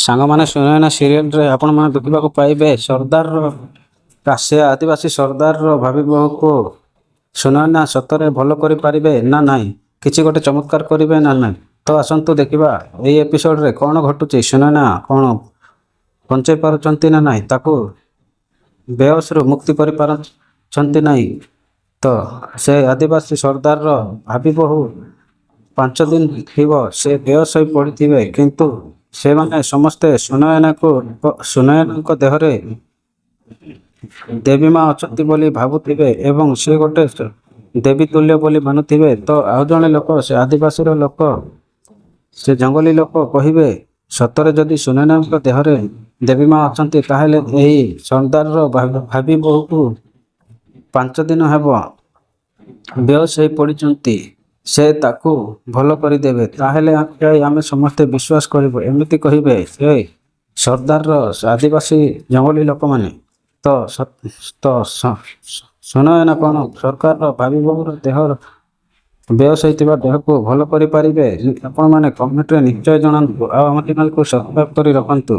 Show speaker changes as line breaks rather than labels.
ସାଙ୍ଗମାନେ, ସୁନୟନା ସିରିଏଲରେ ଆପଣମାନେ ଦେଖିବାକୁ ପାଇବେ, ସର୍ଦ୍ଦାରର, ସେ ଆଦିବାସୀ ସର୍ଦ୍ଦାରର ଭାବି ବୋହୂକୁ ସୁନୟନା ସତରେ ଭଲ କରିପାରିବେ ନା ନାହିଁ? କିଛି ଗୋଟେ ଚମତ୍କାର କରିବେ ନା ନାହିଁ? ତ ଆସନ୍ତୁ ଦେଖିବା ଏଇ ଏପିସୋଡରେ କ'ଣ ଘଟୁଛି। ସୁନୟନା କ'ଣ ବଞ୍ଚେଇ ପାରୁଛନ୍ତି ନା ନାହିଁ? ତାକୁ ବେହୋସରୁ ମୁକ୍ତି କରିପାରୁଛନ୍ତି ନାହିଁ? ତ ସେ ଆଦିବାସୀ ସର୍ଦ୍ଦାରର ଭାବି ବୋହୂ 5 ଦିନ ଥିବ ସେ ବେହୋସ ହୋଇ ପଡ଼ିଥିବେ, କିନ୍ତୁ ସେମାନେ ସମସ୍ତେ ସୁନୟନାଙ୍କ ଦେହରେ ଦେବୀ ମା ଅଛନ୍ତି ବୋଲି ଭାବୁଥିବେ ଏବଂ ସେ ଗୋଟେ ଦେବୀ ତୁଲ୍ୟ ବୋଲି ମାନୁଥିବେ। ତ ଆଉ ଜଣେ ଲୋକ, ସେ ଆଦିବାସୀର ଲୋକ, ସେ ଜଙ୍ଗଲୀ ଲୋକ କହିବେ, ସତରେ ଯଦି ସୁନୟନାଙ୍କ ଦେହରେ ଦେବୀ ମା ଅଛନ୍ତି, ତାହେଲେ ଏହି ସର୍ଦ୍ଦାରର ଭାବି ବୋହୂକୁ 5 ଦିନ ହେବ ବେହୋସ ହେଇ ପଡ଼ିଛନ୍ତି, ସେ ତାକୁ ଭଲ କରିଦେବେ, ତାହେଲେ ଯାଇ ଆମେ ସମସ୍ତେ ବିଶ୍ୱାସ କରିବୁ। ଏମିତି କହିବେ ସେ ସର୍ଦ୍ଦାରର ଆଦିବାସୀ ଜଙ୍ଗଲୀ ଲୋକମାନେ। ତ ସୁନୟନା କ'ଣ ସର୍ଦ୍ଦାରର ଭାବି ବୋହୂର ଦେହ, ବେହୋସ ହୋଇଥିବା ଦେହକୁ ଭଲ କରିପାରିବେ? ଆପଣମାନେ କମେଣ୍ଟରେ ନିଶ୍ଚୟ ଜଣାନ୍ତୁ ଆଉ ଆମ ଚ୍ୟାନେଲକୁ ସବସ୍କ୍ରାଇବ କରି ରଖନ୍ତୁ।